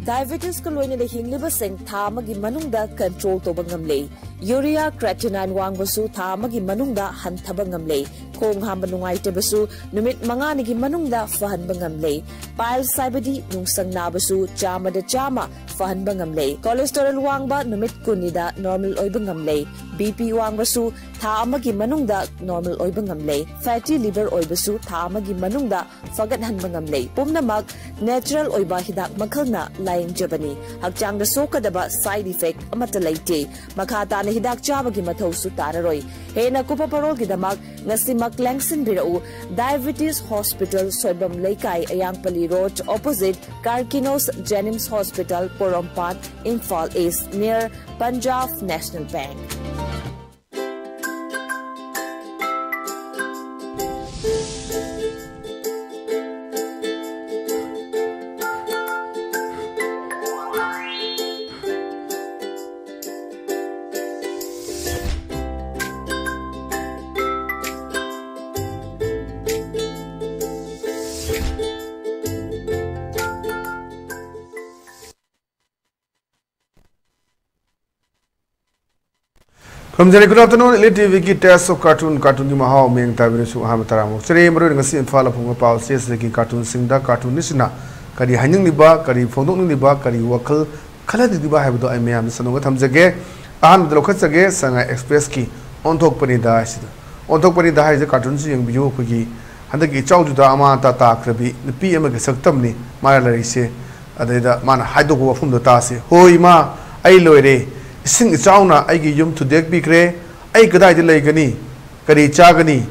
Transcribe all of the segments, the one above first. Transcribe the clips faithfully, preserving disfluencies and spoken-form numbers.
Diabetesꯀ ꯂꯣꯏꯅꯅ ꯍꯤꯡꯂꯤꯕꯁꯤꯡ ꯊꯥ ꯑꯃꯒꯤ ꯃꯅꯨꯡꯗ control ꯇꯧꯕ ꯉꯝꯂꯦ꯫ Urea creatinine ꯋꯥꯡꯕꯁꯨ ꯊꯥ ꯑꯃꯒꯤ ꯃꯅꯨꯡꯗ ꯍꯟꯊꯕ ꯉꯝꯂꯦ꯫ ꯈꯣꯡ ꯍꯥꯝꯕ ꯅꯨꯡꯉꯥꯏꯇꯕꯁꯨ ꯅꯨꯃꯤꯠ ꯃꯉꯥꯅꯤꯒꯤ ꯃꯅꯨꯡꯗ ꯐꯍꯟꯕ ꯉꯝꯂꯦ꯫ Piles ꯍꯥꯏꯕꯗꯤ ꯅꯨꯡꯁꯪ ꯅꯥꯕꯁꯨ ꯆꯥꯝꯃꯗ ꯆꯥꯝꯃ ꯐꯍꯟꯕ ꯉꯝꯂꯦ꯫ Cholesterol ꯋꯥꯡꯕ ꯅꯨꯃꯤꯠ ꯀꯨꯟꯅꯤꯗ normal ꯑꯣꯏꯕ ꯉꯝꯂꯦ꯫ BP ꯋꯥꯡꯕꯁꯨ ꯊꯥ ꯑꯃꯒꯤ ꯃꯅꯨꯡꯗ normal ꯑꯣꯏꯕ ꯉꯝꯂꯦ꯫ Fatty liver ꯑꯣꯏꯕꯁꯨ ꯊꯥ ꯑꯃꯒꯤ ꯃꯅꯨꯡꯗ ꯐꯒꯠꯍꯟꯕ ꯉꯝꯂꯦ꯫ ꯄꯨꯝꯅꯃꯛ natural ꯑꯣꯏꯕ ꯍꯤꯗꯥꯛ ꯃꯈꯜꯅ ꯂꯥꯌꯦꯡꯖꯕꯅꯤ꯫ ꯍꯛꯆꯥꯡꯗ ꯁꯣꯛꯀꯗꯕ side effect ꯑꯃꯠꯇ ꯂꯩꯇꯦ꯫ ꯃꯈꯥ ꯇꯥꯅ ꯍꯤꯗꯥꯛ ꯆꯥꯕꯒꯤ ꯃꯊꯧꯁꯨ ꯇꯥꯔꯔꯣꯏ꯫ ꯍꯦꯟꯅ ꯀꯨꯞꯄ ꯄꯔꯣꯜꯒꯤꯗꯃꯛ ꯉꯁꯤꯃꯛ ꯂꯦꯡꯁꯤꯟꯕꯤꯔꯛꯎ꯫ Diabetes Hospital, ꯁꯣꯏꯕꯝ ꯂꯩꯀꯥꯏ, ꯑꯌꯥꯡꯄꯜꯂꯤ Road, opposite Karkinos Jenims Hospital, Porompat, Imphal East, near Punjab National Bank꯫ ꯈꯨꯔꯨꯝꯖꯔꯤ꯫ Good afternoon, Elite TVꯒꯤ Taste of Cartoon, cartoonꯒꯤ ꯃꯍꯥꯎ ꯃꯤꯌꯦꯡ ꯇꯥꯕꯤꯔꯁꯨ ꯑꯍꯥꯟꯕ ꯇꯔꯥꯃꯨꯛ ꯆꯔꯦ꯫ ꯃꯔꯨꯑꯣꯏꯅ ꯉꯁꯤ ꯏꯝꯐꯥꯜ ꯑꯐꯣꯡꯕ ꯄꯥꯎ ꯆꯦꯁꯤꯗꯒꯤ cartoonꯁꯤꯡꯗ cartoonistꯁꯤꯡꯅ ꯀꯔꯤ ꯍꯥꯏꯅꯤꯡꯂꯤꯕ, ꯀꯔꯤ ꯐꯣꯡꯗꯣꯛꯅꯤꯡꯂꯤꯕ, ꯀꯔꯤ ꯋꯥꯈꯜ ꯈꯜꯍꯟꯅꯤꯡꯂꯤꯕ ꯍꯥꯏꯕꯗꯣ ꯑꯩ ꯃꯌꯥꯝꯗ ꯁꯟꯗꯣꯛꯅ ꯊꯝꯖꯒꯦ꯫ ꯑꯍꯥꯟꯕꯗ ꯂꯧꯈꯠꯆꯒꯦ ꯁꯉꯥꯏ Expressꯀꯤ ꯑꯣꯟꯊꯣꯛꯄꯅꯤꯗ ꯍꯥꯏꯁꯤꯗ꯫ ꯑꯣꯟꯊꯣꯛꯄꯅꯤꯗ ꯍꯥꯏꯁꯦ cartoonꯁꯤ ꯌꯦꯡꯕꯤꯌꯨ꯫ ꯑꯩꯈꯣꯏꯒꯤ ꯍꯟꯗꯛꯀꯤ ꯏꯆꯥꯎꯗꯨꯗ ꯑꯃꯥ ꯑꯇꯥ ꯇꯥꯈ꯭ꯔꯕꯤ ꯅꯨꯄꯤ ꯑꯃꯒꯤ ꯁꯛꯇꯝꯅꯤ ꯃꯥꯅ ꯂꯩꯔꯤꯁꯦ꯫ ꯑꯗꯩꯗ ꯃꯥꯅ ꯍꯥꯏꯗꯣꯛꯄ ꯋꯥꯐꯝꯗꯣ ꯇꯥꯁꯤ꯫ "ꯍꯣ ꯏꯃꯥ, ꯑꯩ ꯂꯣꯏꯔꯦ꯫ ꯏꯁꯤꯡ ꯏꯆꯥꯎꯅ ꯑꯩꯒꯤ ꯌꯨꯝ ꯊꯨꯗꯦꯛꯄꯤꯈ꯭ꯔꯦ꯫ ꯑꯩ ꯀꯗꯥꯏꯗ ꯂꯩꯒꯅꯤ? ꯀꯔꯤ ꯆꯥꯒꯅꯤ?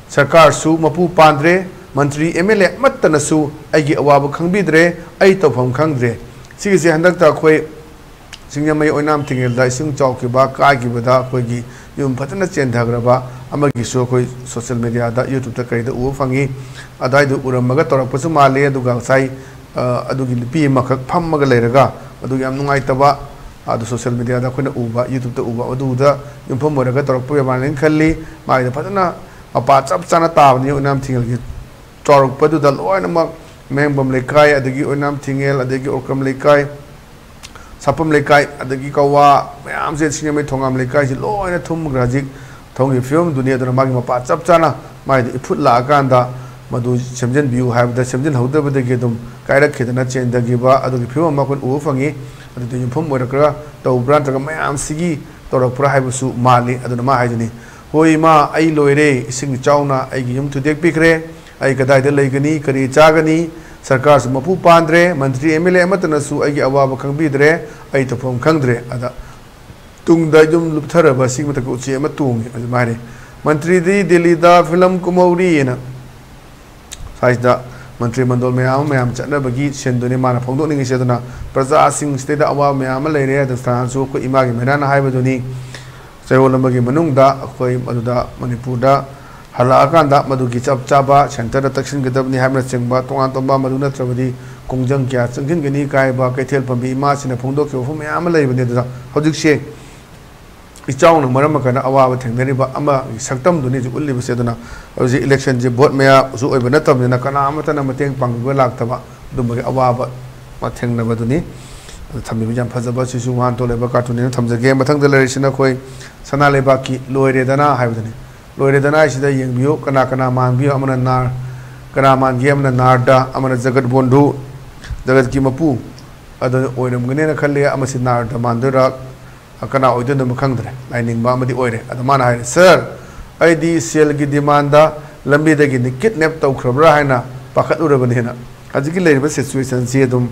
ꯁꯔꯀꯥꯔꯁꯨ ꯃꯄꯨ ꯄꯥꯟꯗ꯭ꯔꯦ꯫ ꯃꯟꯇ꯭ꯔꯤ, MLA ꯑꯃꯠꯇꯅꯁꯨ ꯑꯩꯒꯤ ꯑꯋꯥꯕ ꯈꯪꯕꯤꯗ꯭ꯔꯦ꯫ ꯑꯩ ꯇꯧꯐꯝ ꯈꯪꯗ꯭ꯔꯦ꯫" ꯁꯤꯒꯤꯁꯦ ꯍꯟꯗꯛꯇ ꯑꯩꯈꯣꯏ ꯁꯤꯡꯖꯃꯩ ꯑꯣꯏꯅꯥꯝ ꯊꯤꯡꯉꯦꯜꯗ ꯏꯁꯤꯡ ꯆꯥꯎꯈꯤꯕ, ꯀꯥꯏꯈꯤꯕꯗ ꯑꯩꯈꯣꯏꯒꯤ ꯌꯨꯝ ꯐꯖꯅ ꯆꯦꯟꯊꯈ꯭ꯔꯕ ꯑꯃꯒꯤꯁꯨ ꯑꯩꯈꯣꯏ social mediaꯗ, YouTubeꯇ ꯀꯔꯤꯗ ꯎꯕ ꯐꯪꯉꯤ꯫ ꯑꯗꯨꯋꯥꯏꯗꯨ ꯎꯔꯝꯃꯒ ꯇꯧꯔꯛꯄꯁꯨ ꯃꯥꯜꯂꯤ꯫ ꯑꯗꯨꯒ ꯉꯁꯥꯏ, ꯑ, ꯑꯗꯨꯒꯤ ꯅꯨꯄꯤ ꯑꯃꯈꯛ ꯐꯝꯃꯒ ꯂꯩꯔꯒ, ꯑꯗꯨꯒꯤ ꯌꯥꯝ ꯅꯨꯡꯉꯥꯏꯇꯕ, ꯑꯗꯨ social mediaꯗ ꯑꯩꯈꯣꯏꯅ ꯎꯕ, YouTubeꯇ ꯎꯕ, ꯑꯗꯨꯗ ꯌꯨꯝꯐꯝ ꯑꯣꯏꯔꯒ ꯇꯧꯔꯛꯄ ꯑꯣꯏꯔ ꯃꯥꯜꯂꯦꯅ ꯈꯜꯂꯤ꯫ ꯃꯥꯒꯤꯗꯣ ꯐꯖꯅ ꯃꯄꯥ ꯆꯞ ꯆꯥꯅ ꯇꯥꯕꯅꯤ ꯑꯣꯏꯅꯥꯝ ꯊꯤꯡꯉꯦꯜꯒꯤ꯫ ꯆꯥꯎꯔꯛꯄꯗꯨꯗ ꯂꯣꯏꯅꯃꯛ ꯃꯌꯥꯡꯕꯝ ꯂꯩꯀꯥꯏ, ꯑꯗꯒꯤ ꯑꯣꯏꯅꯥꯝ ꯊꯤꯡꯉꯦꯜ, ꯑꯗꯒꯤ ꯑꯣꯔꯀꯝ ꯂꯩꯀꯥꯏ, ꯁꯥꯄꯝ ꯂꯩꯀꯥꯏ, ꯑꯗꯒꯤ ꯀꯋꯥ ꯃꯌꯥꯝꯁꯦ, ꯁꯤꯡꯖꯃꯩ ꯊꯣꯉꯥꯝ ꯂꯩꯀꯥꯏꯁꯤ ꯂꯣꯏꯅ ꯊꯨꯝꯈ꯭ꯔꯦ꯫ ꯍꯧꯖꯤꯛ ꯊꯣꯡꯒꯤ ꯐꯤꯕꯝꯗꯨꯅꯤ꯫ ꯑꯗꯨꯅ ꯃꯥꯒꯤ ꯃꯄꯥ ꯆꯞ ꯆꯥꯅ ꯃꯥꯏꯗ ꯏꯐꯨꯠ ꯂꯥꯛꯑꯀꯥꯟꯗ ꯃꯗꯨ ꯁꯦꯝꯖꯤꯟꯕꯤꯌꯨ ꯍꯥꯏꯕꯗ ꯁꯦꯝꯖꯤꯟꯍꯧꯗꯕꯗꯒꯤ ꯑꯗꯨꯝ ꯀꯥꯏꯔꯛꯈꯤꯗꯅ ꯆꯦꯟꯊꯈꯤꯕ ꯑꯗꯨꯒꯤ ꯐꯤꯕꯝ ꯑꯃ ꯑꯩꯈꯣꯏꯅ ꯎꯕ ꯐꯪꯉꯤ꯫ ꯑꯗꯨꯗ ꯌꯨꯝꯐꯝ ꯑꯣꯏꯔꯛꯈ꯭ꯔꯒ ꯇꯧꯕ꯭ꯔꯥ ꯅꯠꯇ꯭ꯔꯒ ꯃꯌꯥꯝꯁꯤꯒꯤ ꯇꯧꯔꯛꯄ꯭ꯔꯥ ꯍꯥꯏꯕꯁꯨ ꯃꯥꯜꯂꯤ꯫ ꯑꯗꯨꯅ ꯃꯥ ꯍꯥꯏꯗꯨꯅꯤ, "ꯍꯣꯏ ꯏꯃꯥ, ꯑꯩ ꯂꯣꯏꯔꯦ, ꯏꯁꯤꯡ ꯏꯆꯥꯎꯅ ꯑꯩꯒꯤ ꯌꯨꯝ ꯊꯨꯗꯦꯛꯄꯤꯈ꯭ꯔꯦ, ꯑꯩ ꯀꯗꯥꯏꯗ ꯂꯩꯒꯅꯤ, ꯀꯔꯤ ꯆꯥꯒꯅꯤ? ꯁꯔꯀꯥꯔꯁꯨ ꯃꯄꯨ ꯄꯥꯟꯗ꯭ꯔꯦ, ꯃꯟꯇ꯭ꯔꯤ ꯑꯦꯝ ꯑꯦꯜ ꯑꯦ ꯑꯃꯠꯇꯅꯁꯨ ꯑꯩꯒꯤ ꯑꯋꯥꯕ ꯈꯪꯕꯤꯗ꯭ꯔꯦ, ꯑꯩ ꯇꯧꯐꯝ ꯈꯪꯗ꯭ꯔꯦ"꯫ ꯑꯗ ꯇꯨꯡꯗ ꯌꯨꯝ ꯂꯨꯞꯊꯔꯕ ꯑꯁꯤꯒꯤ ꯃꯊꯛꯇ ꯎꯆꯦꯛ ꯑꯃ ꯇꯣꯡꯉꯤ꯫ ꯑꯗꯨꯃꯥꯏꯅ ꯃꯟꯇ꯭ꯔꯤꯗꯤ ꯗꯦꯜꯂꯤꯗ ꯐꯤꯂꯝ ꯀꯨꯝꯍꯧꯔꯤꯑꯅ ꯁ꯭ꯋꯥꯏꯁꯤꯗ ꯃꯟꯇ꯭ꯔꯤ ꯃꯟꯗꯣꯜ ꯃꯌꯥꯝ ꯑꯃ ꯃꯌꯥꯝ ꯆꯠꯅꯕꯒꯤ ꯁꯤꯟꯗꯨꯅꯤ ꯃꯥꯅ ꯐꯣꯡꯗꯣꯛꯅꯤꯡꯉꯤꯁꯦ꯫ ꯑꯗꯨꯅ ꯄ꯭ꯔꯖꯥꯁꯤꯡꯁꯤꯗꯩꯗ ꯑꯋꯥꯕ ꯃꯌꯥꯝ ꯑꯃ ꯂꯩꯔꯦ꯫ ꯑꯗꯨ ꯅꯍꯥꯟꯁꯨ ꯑꯩꯈꯣꯏ ꯏꯃꯥꯒꯤ ꯃꯩꯔꯥꯅ ꯍꯥꯏꯕꯗꯨꯅꯤ, ꯆꯌꯣꯜ ꯑꯃꯒꯤ ꯃꯅꯨꯡꯗ ꯑꯩꯈꯣꯏ ꯃꯗꯨꯗ ꯃꯅꯤꯄꯨꯔꯗ ꯍꯜꯂꯛꯑꯀꯥꯟꯗ ꯃꯗꯨꯒꯤ ꯆꯞ ꯆꯥꯕ ꯁꯦꯟꯇꯔꯗ ꯇꯛꯁꯤꯟꯒꯗꯕꯅꯤ ꯍꯥꯏꯕꯅꯆꯤꯡꯕ ꯇꯣꯉꯥꯟ ꯇꯣꯉꯥꯟꯕ, ꯃꯗꯨ ꯅꯠꯇ꯭ꯔꯕꯗꯤ ꯀꯣꯡꯖꯪ ꯀꯌꯥ ꯆꯪꯁꯤꯟꯒꯅꯤ ꯀꯥꯏꯕ ꯀꯩꯊꯦꯜ ꯐꯝꯕꯤ ꯏꯃꯥꯁꯤꯅ ꯐꯣꯡꯗꯣꯛꯈꯤꯕ ꯋꯥꯐꯝ ꯃꯌꯥꯝ ꯑꯃ ꯂꯩꯕꯅꯤ꯫ ꯑꯗꯨꯗ ꯍꯧꯖꯤꯛꯁꯦ ꯏꯆꯥꯎꯅ ꯃꯔꯝ ꯑꯣꯏꯔꯒ ꯑꯋꯥꯕ ꯊꯦꯡꯅꯔꯤꯕ ꯑꯃꯒꯤ ꯁꯛꯇꯝꯗꯨꯅꯤ ꯍꯧꯖꯤꯛ ꯎꯠꯂꯤꯕꯁꯦ꯫ ꯑꯗꯨꯅ ꯍꯧꯖꯤꯛ ꯏꯂꯦꯛꯁꯟꯁꯦ ꯚꯣꯠ ꯃꯌꯥꯁꯨ ꯑꯣꯏꯕ ꯅꯠꯇꯕꯅꯤꯅ ꯀꯅꯥ ꯑꯃꯠꯇꯅ ꯃꯇꯦꯡ ꯄꯥꯡꯕꯤꯕ ꯂꯥꯛꯇꯕ ꯑꯗꯨꯝꯕꯒꯤ ꯑꯋꯥꯕ ꯑꯃ ꯊꯦꯡꯅꯕꯗꯨꯅꯤ꯫ ꯑꯗꯨ ꯊꯝꯕꯤꯕ ꯌꯥꯝ ꯐꯖꯕ ꯁꯤꯁꯨ ꯋꯥꯍꯟꯊꯣꯛ ꯂꯩꯕ ꯀꯥꯔꯇꯨꯟꯅꯦꯅ ꯊꯝꯖꯒꯦ꯫ ꯃꯊꯪꯗ ꯂꯩꯔꯤꯁꯤꯅ ꯑꯩꯈꯣꯏ ꯁꯅꯥ ꯂꯩꯕꯥꯛꯀꯤ ꯂꯣꯏꯔꯦꯗꯅ ꯍꯥꯏꯕꯗꯨꯅꯤ꯫ ꯂꯣꯏꯔꯦꯗꯅ ꯍꯥꯏꯁꯤꯗ ꯌꯦꯡꯕꯤꯌꯨ, ꯀꯅꯥ ꯀꯅꯥ ꯃꯥꯟꯕꯤꯌꯨ? ꯑꯃꯅ ꯅꯥꯔ, ꯀꯅꯥ ꯃꯥꯟꯒꯦ? ꯑꯃꯅ ꯅꯥꯔꯗ, ꯑꯃꯅ ꯖꯒꯠ ꯕꯣꯟꯙꯨ, ꯖꯒꯠꯀꯤ ꯃꯄꯨ ꯑꯗꯨ ꯑꯣꯏꯔꯝꯒꯅꯦꯅ ꯈꯜꯂꯤ꯫ ꯑꯃꯁꯤ ꯅꯥꯔꯗ ꯃꯥꯟꯗꯣꯏꯔꯥ, ꯀꯅꯥ ꯑꯣꯏꯗꯣꯏꯅꯣ ꯈꯪꯗ꯭ꯔꯦ, ꯂꯥꯏꯅꯤꯡꯕ ꯑꯃꯗꯤ ꯑꯣꯏꯔꯦ꯫ ꯑꯗꯣ ꯃꯥꯅ ꯍꯥꯏꯔꯦ, "ꯁꯥꯔ, ꯑꯩꯗꯤ ꯁꯦꯜꯒꯤ ꯗꯤꯃꯥꯟꯗ ꯂꯝꯕꯤꯗꯒꯤ ꯀꯤꯠꯅꯦꯞ ꯇꯧꯈ꯭ꯔꯕ꯭ꯔꯥ ꯍꯥꯏꯅ ꯄꯥꯈꯠꯂꯨꯔꯕꯅꯦꯅ"꯫ ꯍꯧꯖꯤꯛꯀꯤ ꯂꯩꯔꯤꯕ ꯁꯤꯆꯨꯋꯦꯁꯟꯁꯤ ꯑꯗꯨꯝ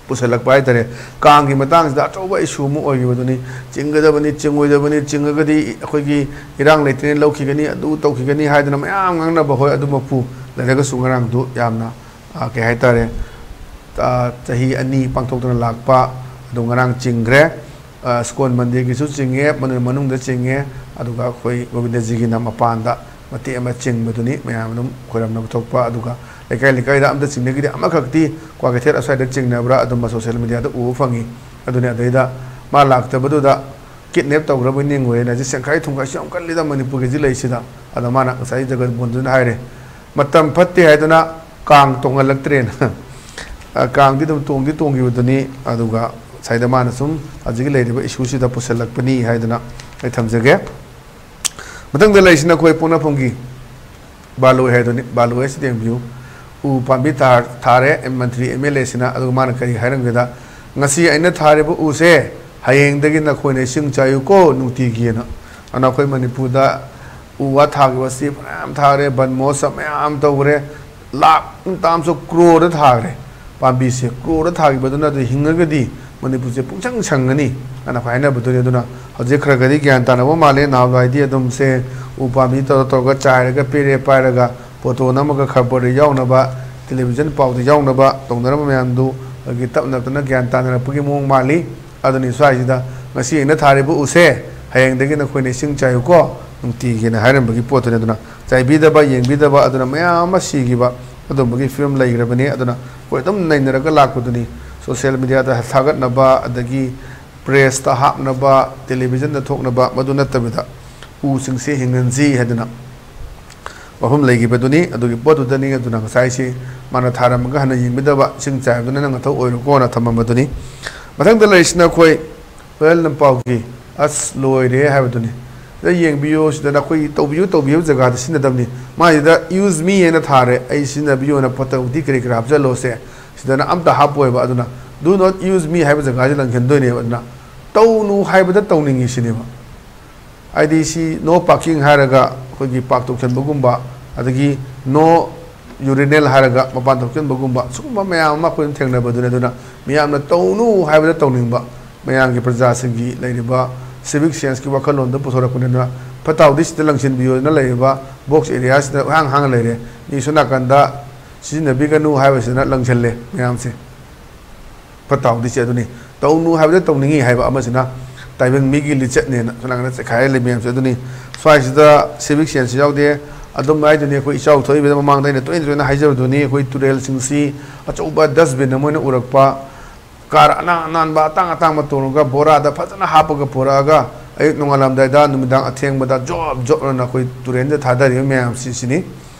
ꯄꯨꯁꯜꯂꯛꯄ ꯍꯥꯏꯇꯥꯔꯦ꯫ ꯀꯥꯡꯒꯤ ꯃꯇꯥꯡꯁꯤꯗ ꯑꯆꯧꯕ ꯏꯁꯨ ꯑꯃ ꯑꯣꯏꯈꯤꯕꯗꯨꯅꯤ꯫ ꯆꯤꯡꯒꯗꯕꯅꯤ, ꯆꯤꯡꯉꯣꯏꯗꯕꯅꯤ, ꯆꯤꯡꯉꯒꯗꯤ ꯑꯩꯈꯣꯏꯒꯤ ꯏꯔꯥꯡ ꯂꯩꯇ꯭ꯔꯦꯅ ꯂꯧꯈꯤꯒꯅꯤ, ꯑꯗꯨ ꯇꯧꯈꯤꯒꯅꯤ ꯍꯥꯏꯗꯅ ꯃꯌꯥꯝ ꯉꯥꯡꯅꯕ, ꯍꯣꯏ, ꯑꯗꯨꯃꯛꯄꯨ ꯂꯩꯔꯒꯁꯨ ꯉꯔꯥꯡꯗꯨ ꯌꯥꯝꯅ, ꯑ, ꯀꯩ ꯍꯥꯏꯇꯥꯔꯦ, ꯑ, ꯆꯍꯤ ꯑꯅꯤ ꯄꯥꯡꯊꯣꯛꯇꯨꯅ ꯂꯥꯛꯄ ꯑꯗꯨ ꯉꯔꯥꯡ ꯆꯤꯡꯈ꯭ꯔꯦ꯫ ꯑ, ꯁ꯭ꯀꯣꯟ ꯃꯟꯗꯤꯔꯒꯤꯁꯨ ꯆꯤꯡꯉꯦ, ꯃꯅꯨꯡ-, ꯃꯅꯨꯡꯗ ꯆꯤꯡꯉꯦ, ꯑꯗꯨꯒ ꯑꯩꯈꯣꯏ ꯒꯣꯕꯤꯟꯗꯖꯤꯒꯤꯅ ꯃꯄꯥꯟꯗ ꯃꯇꯦꯛ ꯑꯃ ꯆꯤꯡꯕꯗꯨꯅꯤ, ꯃꯌꯥꯝ ꯑꯗꯨꯝ ꯈꯣꯏꯔꯝꯅꯕ ꯊꯣꯛꯄ꯫ ꯑꯗꯨꯒ ꯂꯩꯀꯥꯏ ꯂꯩꯀꯥꯏꯗ ꯑꯝꯇ ꯆꯤꯡꯅꯈꯤꯗꯦ, ꯑꯃꯈꯛꯇꯤ ꯀ꯭ꯋꯥꯀꯩꯊꯦꯜ ꯑꯁ꯭ꯋꯥꯏꯗ ꯆꯤꯡꯅꯕ꯭ꯔꯥ ꯑꯗꯨꯝꯕ ꯁꯣꯁꯦꯜ ꯃꯦꯗꯤꯌꯥꯗ ꯎꯕ ꯐꯪꯉꯤ꯫ ꯑꯗꯨꯅꯤ, ꯑꯗꯩꯗ ꯃꯥ ꯂꯥꯛꯇꯕꯗꯨꯗ ꯀꯤꯠꯅꯦꯞ ꯇꯧꯈ꯭ꯔꯕ ꯅꯤꯡꯉꯨꯔꯦꯅ꯫ ꯍꯧꯖꯤꯛ ꯁꯦꯡꯈꯥꯏ ꯊꯨꯝꯈꯥꯏꯁꯨ ꯌꯥꯝ ꯀꯜꯂꯤꯗ ꯃꯅꯤꯄꯨꯔꯒꯤ ꯍꯧꯖꯤꯛ ꯂꯩꯔꯤꯁꯤꯗ꯫ ꯑꯗ ꯃꯥꯅ ꯉꯁꯥꯏ ꯖꯒꯠ ꯕꯣꯟꯗꯨꯅ ꯍꯥꯏꯔꯦ, "ꯃꯇꯝ ꯐꯠꯇꯦ ꯍꯥꯏꯗꯨꯅ ꯀꯥꯡ ꯇꯣꯡꯍꯜꯂꯛꯇ꯭ꯔꯦꯅ꯫ ꯑ, ꯀꯥꯡꯗꯤ ꯑꯗꯨꯝ ꯇꯣꯡꯗꯤ ꯇꯣꯡꯈꯤꯕꯗꯨꯅꯤ꯫ ꯑꯗꯨꯒ ꯉꯁꯥꯏꯗ ꯃꯥꯅ ꯁꯨꯝ ꯍꯧꯖꯤꯛꯀꯤ ꯂꯩꯔꯤꯕ ꯏꯁꯨꯁꯤꯗ ꯄꯨꯁꯤꯜꯂꯛꯄꯅꯤ ꯍꯥꯏꯗꯅ ꯑꯩ ꯊꯝꯖꯒꯦ꯫ ꯃꯊꯪꯗ ꯂꯩꯔꯤꯁꯤꯅ ꯑꯩꯈꯣꯏ ꯄꯣꯛꯅꯐꯝꯒꯤ ꯕꯥꯂꯣꯏ ꯍꯥꯏꯗꯨꯅꯤ꯫ ꯕꯥꯂꯣꯏ ꯍꯥꯏꯁꯤꯗꯤ ꯌꯦꯡꯕꯤꯌꯨ, ꯎ ꯄꯥꯝꯕꯤ ꯊꯥ-, ꯊꯥꯔꯦ ꯃꯟꯇ꯭ꯔꯤ ꯑꯦꯝ ꯑꯦꯜ ꯑꯦꯁꯤꯅ꯫ ꯑꯗꯨꯒ ꯃꯥꯅ ꯀꯔꯤ ꯍꯥꯏꯔꯝꯒꯦꯗ, "ꯉꯁꯤ ꯑꯩꯅ ꯊꯥꯔꯤꯕ ꯎꯁꯦ ꯍꯌꯦꯡꯗꯒꯤ ꯅꯈꯣꯏꯅ ꯏꯁꯤꯡ ꯆꯥꯏꯌꯨꯀꯣ ꯅꯨꯡꯇꯤꯒꯤꯅ"꯫ ꯑꯗꯨꯅ ꯑꯩꯈꯣꯏ ꯃꯅꯤꯄꯨꯔꯗ ꯎ ꯋꯥ ꯊꯥꯈꯤꯕꯁꯤ ꯐꯅꯌꯥꯝ ꯊꯥꯈ꯭ꯔꯦ, ꯕꯟ ꯃꯍꯣꯠꯁꯕ ꯃꯌꯥꯝ ꯇꯧꯈ꯭ꯔꯦ, ꯂꯥꯛ ꯇꯥꯝꯁꯨ ꯀ꯭ꯔꯣꯔꯗ ꯊꯥꯈ꯭ꯔꯦ꯫ ꯄꯥꯝꯕꯤꯁꯦ ꯀ꯭ꯔꯣꯔꯗ ꯊꯥꯈꯤꯕꯗꯨꯅ ꯑꯗꯨ ꯍꯤꯡꯉꯒꯗꯤ ꯃꯅꯤꯄꯨꯔꯁꯦ ꯄꯨꯡꯁꯪ ꯁꯪꯒꯅꯤ ꯍꯥꯏꯅ ꯑꯩꯈꯣꯏ ꯍꯥꯏꯅꯕꯗꯨꯅꯤ꯫ ꯑꯗꯨꯅ ꯍꯧꯖꯤꯛ ꯈꯔ ꯈꯔꯗꯤ ꯒ꯭ꯌꯥꯟ ꯇꯥꯅꯕ ꯃꯥꯜꯂꯦ꯫ ꯅꯍꯥꯟꯋꯥꯏꯗꯤ ꯑꯗꯨꯝꯁꯦ ꯎ ꯄꯥꯝꯕꯤ ꯇꯧꯔ ꯇꯧꯔꯒ ꯆꯥꯏꯔꯒ ꯄꯦꯔꯦ ꯄꯥꯏꯔꯒ ꯐꯣꯇꯣ ꯅꯝꯃꯒ ꯈꯕꯔꯗ ꯌꯥꯎꯅꯕ, ꯇꯦꯂꯤꯚꯤꯖꯟ ꯄꯥꯎꯗ ꯌꯥꯎꯅꯕ ꯇꯧꯅꯔꯝꯕ ꯃꯌꯥꯝꯗꯨ ꯍꯧꯖꯤꯛ ꯇꯞꯅ ꯇꯞꯅ ꯒ꯭ꯌꯥꯟ ꯇꯥꯅꯔꯛꯄꯒꯤ ꯃꯑꯣꯡ ꯃꯥꯜꯂꯤ꯫ ꯑꯗꯨꯅꯤ ꯁ꯭ꯋꯥꯏꯁꯤꯗ ꯉꯁꯤ ꯑꯩꯅ ꯊꯥꯔꯤꯕ ꯎꯁꯦ ꯍꯌꯦꯡꯗꯒꯤ ꯅꯈꯣꯏꯅ ꯏꯁꯤꯡ ꯆꯥꯏꯌꯨꯀꯣ ꯅꯨꯡꯇꯤꯒꯤꯅ ꯍꯥꯏꯔꯝꯕꯒꯤ ꯄꯣꯠꯇꯨꯅꯤ꯫ ꯑꯗꯨꯅ ꯆꯥꯏꯕꯤꯗꯕ, ꯌꯦꯡꯕꯤꯗꯕ, ꯑꯗꯨꯅ ꯃꯌꯥꯝ ꯑꯃ ꯁꯤꯈꯤꯕ ꯑꯗꯨꯝꯕꯒꯤ ꯐꯤꯕꯝ ꯂꯩꯈ꯭ꯔꯕꯅꯤ꯫ ꯑꯗꯨꯅ ꯑꯩꯈꯣꯏ ꯑꯗꯨꯝ ꯅꯩꯅꯔꯒ ꯂꯥꯛꯄꯗꯨꯅꯤ꯫ ꯁꯣꯁꯤꯌꯦꯜ ꯃꯦꯗꯤꯌꯥꯗ ꯊꯥꯒꯠꯅꯕ, ꯑꯗꯒꯤ ꯄ꯭ꯔꯦꯁꯇ ꯍꯥꯞꯅꯕ, ꯇꯦꯂꯤꯚꯤꯖꯟꯗ ꯊꯣꯛꯅꯕ, ꯃꯗꯨ ꯅꯠꯇꯕꯤꯗ ꯎꯁꯤꯡꯁꯦ ꯍꯤꯡꯍꯟꯁꯤ ꯍꯥꯏꯗꯅ ꯋꯥꯐꯝ ꯂꯩꯈꯤꯕꯗꯨꯅꯤ꯫ ꯑꯗꯨꯒꯤ ꯄꯣꯠꯇꯨꯗꯅꯤ꯫ ꯑꯗꯨꯅ ꯉꯁꯥꯏꯁꯤ ꯃꯥꯅ ꯊꯥꯔꯝꯃꯒ ꯍꯟꯅ ꯌꯦꯡꯕꯤꯗꯕ, ꯏꯁꯤꯡ ꯆꯥꯏꯕꯗꯨꯅ ꯅꯪ ꯅꯊꯧ ꯑꯣꯏꯔꯣꯀꯣꯅ ꯊꯝꯃꯝꯕꯗꯨꯅꯤ꯫ ꯃꯊꯪꯗ ꯂꯩꯔꯤꯁꯤꯅ ꯑꯩꯈꯣꯏ ꯍꯨꯔꯦꯜ ꯂꯝꯄꯥꯎꯒꯤ "ꯑꯁ ꯂꯣꯏꯔꯦ" ꯍꯥꯏꯕꯗꯨꯅꯤ꯫ ꯁꯤꯗ ꯌꯦꯡꯕꯤꯌꯨ, ꯁꯤꯗ ꯅꯈꯣꯏ ꯇꯧꯕꯤꯌꯨ ꯇꯧꯕꯤꯌꯨ ꯖꯒꯥꯗ ꯁꯤꯖꯤꯟꯅꯗꯕꯅꯤ꯫ ꯃꯥꯁꯤꯗ "Use me" ꯍꯥꯏꯅ ꯊꯥꯔꯦ, "ꯑꯩ ꯁꯤꯖꯤꯟꯅꯕꯤꯌꯨꯅ ꯐꯠꯇ ꯍꯥꯎꯊꯤ ꯀꯔꯤ ꯀꯔꯥ ꯍꯥꯞꯆꯜꯂꯣꯁꯦ", ꯁꯤꯗꯅ ꯑꯝꯇ ꯍꯥꯞꯄꯣꯏꯕ꯫ ꯑꯗꯨꯅ "Do not use me" ꯍꯥꯏꯕ ꯖꯒꯥꯁꯤ ꯂꯪꯁꯤꯟꯗꯣꯏꯅꯦꯕ꯫ ꯑꯗꯨꯅ "ꯇꯧꯅꯨ" ꯍꯥꯏꯕꯗ ꯇꯧꯅꯤꯡꯉꯤ ꯁꯤꯅꯦꯕ꯫ ꯍꯥꯏꯗꯤ ꯁꯤ "No parking" ꯍꯥꯏꯔꯒ ꯑꯩꯈꯣꯏꯒꯤ ꯄꯥꯔꯛ ꯇꯧꯁꯟꯕꯒꯨꯝꯕ, ꯑꯗꯒꯤ "No urinal" ꯍꯥꯏꯔꯒ ꯃꯄꯥꯟ ꯊꯣꯛꯆꯟꯕꯒꯨꯝꯕ, ꯁꯤꯒꯨꯝꯕ ꯃꯌꯥꯝ ꯑꯃ ꯑꯩꯈꯣꯏꯅ ꯊꯦꯡꯅꯕꯗꯨꯅꯤ꯫ ꯑꯗꯨꯅ ꯃꯤꯌꯥꯝꯅ "ꯇꯧꯅꯨ" ꯍꯥꯏꯕꯗ ꯇꯧꯅꯤꯡꯕ ꯃꯌꯥꯝꯒꯤ, ꯄ꯭ꯔꯖꯥꯁꯤꯡꯒꯤ ꯂꯩꯔꯤꯕ ꯁꯤꯚꯤꯛ ꯁꯦꯟꯁꯀꯤ ꯋꯥꯈꯜꯂꯣꯟꯗ ꯄꯨꯊꯣꯔꯛꯄꯅꯤ꯫ ꯑꯗꯨꯅ ꯐꯠꯇ ꯍꯥꯎꯊꯤꯁꯤꯗ ꯂꯪꯁꯤꯟꯕꯤꯌꯨꯅ ꯂꯩꯔꯤꯕ ꯕꯣꯛꯁ ꯑꯦꯔꯤꯌꯥꯁꯤꯗ ꯍꯥꯡ ꯍꯥꯡꯅ ꯂꯩꯔꯦ꯫ ꯃꯤ ꯁꯣꯝ ꯅꯥꯀꯟꯗ "ꯁꯤꯖꯤꯟꯅꯕꯤꯒꯅꯨ" ꯍꯥꯏꯕꯁꯤꯅ ꯂꯪꯁꯤꯜꯂꯦ ꯃꯌꯥꯝꯁꯦ꯫ ꯐꯠꯇ ꯍꯥꯎꯊꯤꯁꯦ ꯑꯗꯨꯅꯤ꯫ "ꯇꯧꯅꯨ" ꯍꯥꯏꯕꯗ ꯇꯧꯅꯤꯡꯉꯤ ꯍꯥꯏꯕ ꯑꯃꯁꯤꯅ ꯇꯥꯏꯕꯪ ꯃꯤꯒꯤ ꯂꯤꯆꯠꯅꯦꯅ ꯁꯣꯝ ꯅꯥꯀꯟꯗ ꯆꯩꯈꯥꯏꯔ ꯂꯩ ꯃꯌꯥꯝꯁꯦ꯫ ꯑꯗꯨꯅꯤ ꯁ꯭ꯋꯥꯏꯁꯤꯗ ꯁꯤꯚꯤꯛ ꯁꯦꯟꯁꯁꯨ ꯌꯥꯎꯗꯦ꯫ ꯑꯗꯨꯝ ꯍꯥꯏꯗꯨꯅꯤ, ꯑꯩꯈꯣꯏ ꯏꯆꯥꯎ ꯊꯣꯛꯏꯕꯗ ꯃꯃꯥꯡꯗ ꯑꯩꯅ ꯇꯣꯏꯅ ꯇꯣꯏꯅ ꯍꯥꯏꯖꯕꯗꯨꯅꯤ, ꯑꯩꯈꯣꯏ ꯇꯨꯔꯦꯜꯁꯤꯡꯁꯤ ꯑꯆꯧꯕ ꯗꯁꯕꯤꯟ ꯑꯃ ꯑꯣꯏꯅ ꯎꯔꯛꯄ, ꯀꯥꯔ ꯑꯅꯥꯟ ꯑꯅꯥꯟꯕ ꯑꯇꯥꯡ ꯑꯇꯥꯡꯕ ꯇꯣꯡꯉꯒ ꯕꯣꯔꯥꯗ ꯐꯖꯅ ꯍꯥꯞꯄꯒ ꯄꯨꯔꯛꯑꯒ ꯑꯌꯨꯛ ꯅꯣꯡꯉꯥꯜꯂꯝꯗꯥꯏꯗ ꯅꯨꯃꯤꯗꯥꯡ ꯑꯊꯦꯡꯕꯗ ꯖꯣꯕ ꯖꯣꯕ ꯑꯅ ꯑꯩꯈꯣꯏ ꯇꯨꯔꯦꯜꯗ ꯊꯥꯗꯔꯤꯕ ꯃꯌꯥꯝꯁꯤ ꯁꯤꯅꯤ꯫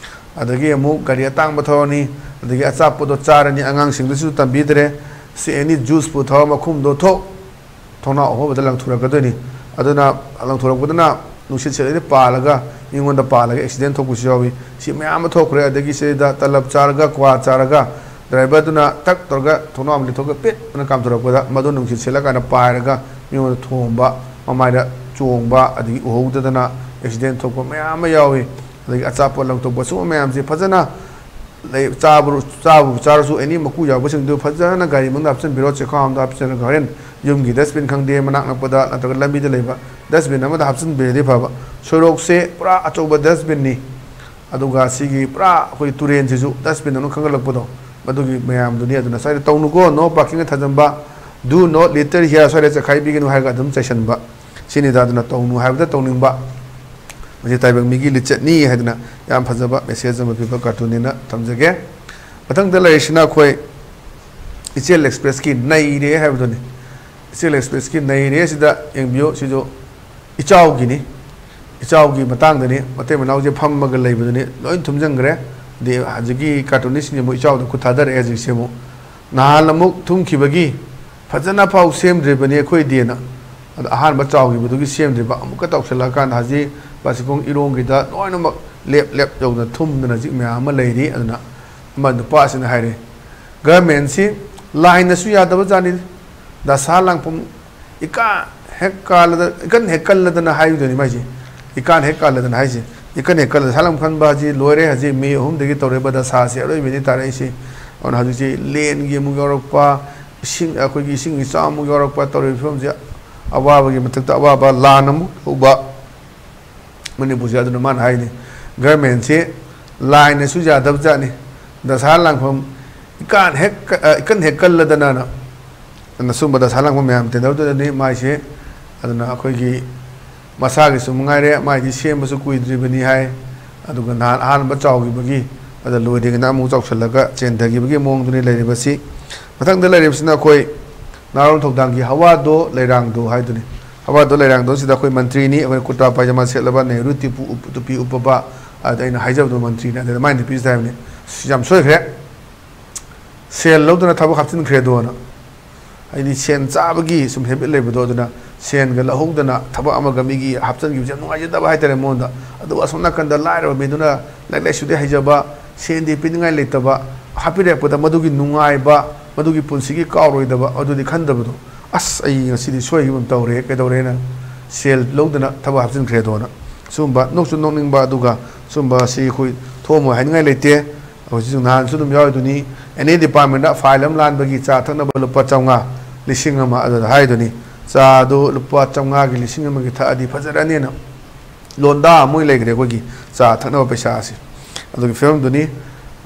ꯑꯗꯒꯤ ꯑꯃꯨꯛ ꯒꯥꯔꯤ ꯑꯇꯥꯡꯕ ꯊꯧꯔꯅꯤ, ꯑꯗꯒꯤ ꯑꯆꯥꯄꯣꯠꯇꯣ ꯆꯥꯔꯅꯤ, ꯑꯉꯥꯡꯁꯤꯡꯗꯁꯨ ꯇꯝꯕꯤꯗ꯭ꯔꯦ꯫ ꯁꯤ ꯑꯦꯅꯤ ꯖꯨꯁꯄꯨ ꯊꯧꯔ ꯃꯈꯨꯝꯗꯣ ꯊꯣꯛ ꯊꯣꯡꯅꯥꯎ ꯑꯍꯣꯕꯗ ꯂꯪꯊꯣꯔꯛꯀꯗꯣꯏꯅꯤ꯫ ꯑꯗꯨꯅ ꯂꯪꯊꯣꯔꯛꯄꯗꯨꯅ ꯅꯨꯡꯁꯤꯠ ꯁꯤꯠꯂꯗꯤ ꯄꯥꯜꯂꯒ, ꯃꯤꯉꯣꯟꯗ ꯄꯥꯜꯂꯒ ꯑꯦꯛꯁꯤꯗꯦꯟ ꯊꯣꯛꯄꯁꯨ ꯌꯥꯎꯏ꯫ ꯁꯤ ꯃꯌꯥꯝ ꯑꯃ ꯊꯣꯛꯈ꯭ꯔꯦ꯫ ꯑꯗꯒꯤ ꯁꯤꯗ ꯇꯂꯕ ꯆꯥꯔꯒ, ꯀ꯭ꯋꯥ ꯆꯥꯔꯒ, ꯗ꯭ꯔꯥꯏꯚꯔꯗꯨꯅ ꯇꯛ ꯇꯧꯔꯒ ꯊꯣꯡꯅꯥꯎ ꯑꯃ ꯂꯤꯊꯣꯛꯑꯒ ꯄꯦꯠ ꯑꯅ ꯀꯥꯝꯊꯣꯔꯛꯄꯗ, ꯃꯗꯨ ꯅꯨꯡꯁꯤꯠ ꯁꯤꯠꯂꯀꯥꯟꯗ ꯄꯥꯏꯔꯒ ꯃꯤꯉꯣꯟꯗ ꯊꯣꯝꯕ, ꯃꯃꯥꯏꯗ ꯆꯣꯡꯕ, ꯑꯗꯒꯤ ꯎꯍꯧꯗꯗꯅ ꯑꯦꯛꯁꯤꯗꯦꯟ ꯊꯣꯛꯄ ꯃꯌꯥꯝ ꯑꯃ ꯌꯥꯎꯏ꯫ ꯑꯗꯒꯤ ꯑꯆꯥꯄꯣꯠ ꯂꯪꯊꯣꯛꯄ, ꯁꯨꯝꯕ ꯃꯌꯥꯝꯁꯦ ꯐꯖꯅ ꯂꯩ꯫ ꯆꯥꯕ, ꯆꯥꯕꯨ ꯆꯥꯔꯁꯨ ꯑꯦꯅꯤ ꯃꯀꯨ ꯌꯥꯎꯕꯁꯤꯡꯗꯨ ꯐꯖꯅ ꯒꯥꯔꯤ ꯃꯅꯨꯡꯗ ꯍꯥꯞꯆꯤꯟꯕꯤꯔꯣ, ꯆꯦꯈꯥꯎ ꯑꯃꯗ ꯍꯥꯞꯆꯤꯜꯂꯒ꯫ ꯍꯣꯔꯦꯟ ꯌꯨꯝꯒꯤ ꯗꯁꯕꯤꯟ ꯈꯪꯗꯦ, ꯃꯅꯥꯛ ꯅꯛꯄꯗ ꯅꯠꯇ꯭ꯔꯒ ꯂꯝꯕꯤꯗ ꯂꯩꯕ ꯗꯁꯕꯤꯟ ꯑꯃꯗ ꯍꯥꯞꯆꯤꯟꯕꯤꯔꯗꯤ ꯐꯕ꯫ ꯁꯣꯔꯣꯛꯁꯦ ꯄꯨꯔꯥ ꯑꯆꯧꯕ ꯗꯁꯕꯤꯟꯅꯤ꯫ ꯑꯗꯨꯒ ꯁꯤꯒꯤ ꯄꯨꯔꯥ ꯑꯩꯈꯣꯏ ꯇꯨꯔꯦꯟꯁꯤꯁꯨ ꯗꯁꯕꯤꯟ ꯑꯃ ꯈꯟꯒꯠꯂꯛꯄꯗꯣ, ꯃꯗꯨꯒꯤ ꯃꯌꯥꯝꯗꯨꯅꯤ꯫ ꯑꯗꯨꯅ ꯁ꯭ꯋꯥꯏꯗ "ꯇꯧꯅꯨꯀꯣ, no parking" ꯊꯥꯖꯟꯕ, "Do not litter here", ꯁ꯭ꯋꯥꯏꯗ ꯆꯈꯥꯏꯕꯤꯒꯅꯨ ꯍꯥꯏꯔꯒ ꯑꯗꯨꯝ ꯆꯩꯁꯟꯕ꯫ ꯁꯤꯅꯤꯗ꯫ ꯑꯗꯨꯅ ꯇꯧꯅꯨ ꯍꯥꯏꯕꯗ ꯇꯧꯅꯤꯡꯕ, ꯃꯁꯤ ꯇꯥꯏꯕꯪ ꯃꯤꯒꯤ ꯂꯤꯆꯠꯅꯤ ꯍꯥꯏꯗꯅ ꯌꯥꯝ ꯐꯖꯕ ꯃꯦꯁꯦꯖ ꯑꯃ ꯄꯤꯕ ꯀꯥꯔꯇꯨꯟꯅꯤꯅ ꯊꯝꯖꯒꯦ꯫ ꯃꯊꯪꯗ ꯂꯩꯔꯤꯁꯤꯅ ꯑꯩꯈꯣꯏ ꯏꯆꯦꯜ ꯑꯦꯛꯁꯄ꯭ꯔꯦꯁꯀꯤ "ꯅꯩꯔꯦ" ꯍꯥꯏꯕꯗꯨꯅꯤ꯫ ꯏꯆꯦꯜ ꯑꯦꯛꯁꯄ꯭ꯔꯦꯁꯀꯤ "ꯅꯩꯔꯦ" ꯁꯤꯗ ꯌꯦꯡꯕꯤꯌꯨ꯫ ꯁꯤꯁꯨ ꯏꯆꯥꯎꯒꯤꯅꯤ꯫ ꯏꯆꯥꯎꯒꯤ ꯃꯇꯥꯡꯗꯅꯤ꯫ ꯃꯇꯩ ꯃꯅꯥꯎꯁꯦ ꯐꯝꯃꯒ ꯂꯩꯕꯗꯨꯅꯤ꯫ ꯂꯣꯏ ꯊꯨꯝꯖꯤꯟꯈ꯭ꯔꯦ꯫ ꯑꯗꯩ ꯍꯧꯖꯤꯛꯀꯤ ꯀꯥꯔꯇꯨꯟꯅꯤꯁꯁꯤꯡꯁꯦ ꯑꯃꯨꯛ ꯏꯆꯥꯎꯗ ꯈꯨꯠ ꯊꯥꯗꯔꯛꯑꯦ ꯍꯧꯖꯤꯛꯁꯦ ꯑꯃꯨꯛ꯫ ꯅꯍꯥꯟ ꯑꯃꯨꯛ ꯊꯨꯝꯈꯤꯕꯒꯤ ꯐꯖꯅ ꯐꯥꯎ ꯁꯦꯝꯗ꯭ꯔꯤꯕꯅꯤ ꯑꯩꯈꯣꯏꯗꯤꯅ꯫ ꯑꯗ ꯑꯍꯥꯟꯕ ꯆꯥꯎꯈꯤꯕꯗꯨꯒꯤ ꯁꯦꯝꯗ꯭ꯔꯤꯕ, ꯑꯃꯨꯛꯀ ꯇꯧꯁꯜꯂꯛꯑꯀꯥꯟꯗ ꯍꯧꯖꯤꯛ ꯕꯥꯁꯤꯈꯣꯡ ꯏꯔꯣꯡꯒꯤꯗ ꯂꯣꯏꯅꯃꯛ ꯂꯦꯞ ꯂꯦꯞ ꯌꯧꯅ ꯊꯨꯝꯗꯅ ꯍꯧꯖꯤꯛ ꯃꯌꯥꯝ ꯑꯃ ꯂꯩꯔꯤ꯫ ꯑꯗꯨꯅ ꯑꯃ ꯅꯨꯄꯥꯁꯤꯅ ꯍꯥꯏꯔꯦ, "ꯒꯔꯃꯦꯟꯁꯤ ꯂꯥꯏꯅꯁꯨ ꯌꯥꯗꯕ ꯖꯥꯠꯅꯤ, ꯗꯁꯥ ꯂꯥꯡꯐꯝ ꯏꯀꯥ ꯍꯦꯛ ꯀꯥꯜꯂꯗ-, ꯏꯀꯟ ꯍꯦꯛ ꯀꯜꯂꯗꯅ" ꯍꯥꯏꯗꯣꯏꯅꯤ ꯃꯥꯏꯁꯦ꯫ ꯏꯀꯥꯟ ꯍꯦꯛ ꯀꯥꯜꯂꯗꯅ ꯍꯥꯏꯁꯦ꯫ ꯏꯀꯟ ꯍꯦꯛ ꯀꯜꯂꯗꯅ꯫ ꯁꯥꯂꯝ ꯈꯟꯕ ꯍꯥꯏꯁꯤ ꯂꯣꯏꯔꯦ꯫ ꯍꯧꯖꯤꯛ ꯃꯦ ꯑꯍꯨꯝꯗꯒꯤ ꯇꯧꯔꯛꯏꯕ ꯗꯁꯥꯁꯤ ꯑꯔꯣꯏꯕꯅꯤ ꯇꯥꯔꯛꯏꯁꯤ꯫ ꯑꯗꯨꯅ ꯍꯧꯖꯤꯛꯁꯤ ꯂꯦꯟꯒꯤ ꯑꯃꯨꯛ ꯌꯥꯎꯔꯛꯄ, ꯏꯁꯤꯡ, ꯑꯩꯈꯣꯏꯒꯤ ꯏꯁꯤꯡ ꯏꯆꯥꯎ ꯑꯃꯨꯛ ꯌꯥꯎꯔꯛꯄ, ꯇꯧꯔꯤꯕ ꯐꯤꯕꯝꯁꯤ ꯑꯋꯥꯕꯒꯤ ꯃꯊꯛꯇ ꯑꯋꯥꯕ, ꯂꯥꯟ ꯑꯃꯨꯛ ꯍꯧꯕ꯫ ꯃꯅꯤꯄꯨꯔꯁꯦ꯫ ꯑꯗꯨꯅ ꯃꯥꯅ ꯍꯥꯏꯅꯤ, "ꯒꯔꯃꯦꯟꯁꯤ ꯂꯥꯏꯅꯁꯨ ꯌꯥꯗꯕ ꯖꯥꯠꯅꯤ, ꯗꯁꯥ ꯂꯥꯡꯐꯝ ꯏꯀꯥꯟ ꯍꯦꯛ ꯀ-, ꯑ, ꯏꯀꯟ ꯍꯦꯛ ꯀꯜꯂꯗꯅꯅ"꯫ ꯑꯗꯨꯅ ꯁꯨꯝꯕ ꯗꯁꯥ ꯂꯥꯡꯐꯝ ꯃꯌꯥꯝ ꯇꯦꯟꯗꯧꯗꯨꯗꯅꯤ ꯃꯥꯏꯁꯦ꯫ ꯑꯗꯨꯅ ꯑꯩꯈꯣꯏꯒꯤ ꯃꯁꯥꯒꯤꯁꯨ ꯃꯉꯥꯏꯔꯦ, ꯃꯥꯏꯗꯤ ꯁꯦꯝꯕꯁꯨ ꯀꯨꯏꯗ꯭ꯔꯤꯕꯅꯤ ꯍꯥꯏ꯫ ꯑꯗꯨꯒ ꯅꯍꯥꯟ ꯑꯍꯥꯟꯕ ꯆꯥꯎꯈꯤꯕꯒꯤ, ꯑꯗ ꯂꯣꯏꯗ꯭ꯔꯤꯉꯩꯗ ꯑꯃꯨꯛ ꯆꯥꯎꯁꯜꯂꯒ ꯆꯦꯟꯊꯈꯤꯕꯒꯤ ꯃꯑꯣꯡꯗꯨꯅꯤ ꯂꯩꯔꯤꯕꯁꯤ꯫ ꯃꯊꯪꯗ ꯂꯩꯔꯤꯕꯁꯤꯅ ꯑꯩꯈꯣꯏ ꯅꯍꯥꯔꯣꯜ ꯊꯧꯗꯥꯡꯒꯤ "ꯍꯋꯥꯗꯣ ꯂꯩꯔꯥꯡꯗꯣ" ꯍꯥꯏꯗꯨꯅꯤ꯫ "ꯍꯋꯥꯗꯣ ꯂꯩꯔꯥꯡꯗꯣ" ꯁꯤꯗ ꯑꯩꯈꯣꯏ ꯃꯟꯇ꯭ꯔꯤꯅꯤ, ꯑꯩꯈꯣꯏ ꯀꯨꯔꯇꯥ ꯄꯥꯏꯖꯃꯥ ꯁꯦꯠꯂꯕ, ꯅꯦꯍꯔꯨ ꯇꯤꯄꯨ ꯎꯞ-, ꯇꯨꯄꯤ ꯎꯞꯄꯕ, ꯑꯗ ꯑꯩꯅ ꯍꯥꯏꯖꯕꯗꯣ ꯃꯟꯇ꯭ꯔꯤꯅ, ꯑꯗꯨꯗ ꯃꯥꯏ ꯅꯨꯄꯤꯁꯤꯗ ꯍꯥꯏꯕꯅꯤ, "ꯑꯁ, ꯌꯥꯝ ꯁꯣꯏꯈ꯭ꯔꯦ, ꯁꯦꯜ ꯂꯧꯗꯅ ꯊꯕꯛ ꯍꯥꯞꯆꯤꯟꯈ꯭ꯔꯦꯗꯣꯅ"꯫ ꯍꯥꯏꯗꯤ ꯁꯦꯟ ꯆꯥꯕꯒꯤ ꯁꯨꯝ ꯍꯦꯕꯤꯠ ꯂꯩꯕꯗꯣ, ꯑꯗꯨꯅ ꯁꯦꯟꯒ ꯂꯧꯍꯧꯗꯅ ꯊꯕꯛ ꯑꯃꯒ ꯃꯤꯒꯤ ꯍꯥꯞꯆꯤꯟꯈꯤꯕꯁꯦ ꯌꯥꯝ ꯅꯨꯡꯉꯥꯏꯖꯗꯕ ꯍꯥꯏꯇꯥꯔꯦ ꯃꯉꯣꯟꯗ꯫ ꯑꯗꯨꯒ ꯑꯁꯣꯝ ꯅꯥꯀꯟꯗ ꯂꯥꯏꯔꯕ ꯃꯤꯗꯨꯅ ꯂꯥꯏꯔꯤꯛ ꯂꯥꯏꯁꯨꯗꯤ ꯍꯩꯖꯕ, ꯁꯦꯟꯗꯤ ꯄꯤꯅꯤꯡꯉꯥꯏ ꯂꯩꯇꯕ, ꯍꯥꯞꯄꯤꯔꯛꯄꯗ ꯃꯗꯨꯒꯤ ꯅꯨꯡꯉꯥꯏꯕ, ꯃꯗꯨꯒꯤ ꯄꯨꯟꯁꯤꯒꯤ ꯀꯥꯎꯔꯣꯏꯗꯕ ꯑꯗꯨꯗꯤ ꯈꯟꯗꯕꯗꯣ꯫ "ꯑꯁ, ꯑꯩ ꯉꯁꯤꯗꯤ ꯁꯣꯏꯈꯤꯕ ꯑꯃ ꯇꯧꯔꯦ, ꯀꯩꯗꯧꯔꯦꯅ ꯁꯦꯜ ꯂꯧꯗꯅ ꯊꯕꯛ ꯍꯥꯞꯆꯤꯟꯈ꯭ꯔꯦꯗꯣꯅ"꯫ ꯁꯤꯒꯨꯝꯕ ꯅꯣꯛꯁꯨ ꯅꯣꯛꯅꯤꯡꯕ, ꯑꯗꯨꯒ ꯁꯤꯒꯨꯝꯕ ꯁꯤ ꯑꯩꯈꯣꯏ ꯊꯣꯛꯑꯝꯃꯣꯏ ꯍꯥꯏꯅꯤꯡꯉꯥꯏ ꯂꯩꯇꯦ꯫ ꯍꯧꯖꯤꯛꯁꯨ ꯅꯍꯥꯟꯁꯨ ꯑꯗꯨꯝ ꯌꯥꯎꯔꯤꯗꯨꯅꯤ, ꯑꯦꯅꯤ ꯗꯤꯄꯥꯔꯠꯃꯦꯟꯗ ꯐꯥꯏꯜ ꯑꯃ ꯂꯥꯟꯕꯒꯤ ꯆꯥ ꯊꯛꯅꯕ ꯂꯨꯄꯥ ꯆꯥꯝꯃꯉꯥ, ꯂꯤꯁꯤꯡ ꯑꯃ ꯑꯗꯨꯗ ꯍꯥꯏꯗꯨꯅꯤ꯫ ꯆꯥꯗꯨ ꯂꯨꯄꯥ ꯆꯥꯝꯃꯉꯥꯒꯤ ꯂꯤꯁꯤꯡ ꯑꯃꯒꯤ ꯊꯛꯑꯗꯤ ꯐꯖꯔꯅꯦꯅ ꯂꯣꯟꯗꯥ ꯑꯃ ꯑꯣꯏꯅ ꯂꯩꯈ꯭ꯔꯦ ꯑꯩꯈꯣꯏꯒꯤ ꯆꯥ ꯊꯛꯅꯕ ꯄꯩꯁꯥ ꯑꯁꯤ꯫ ꯑꯗꯨꯒꯤ ꯐꯤꯕꯝꯗꯨꯅꯤ꯫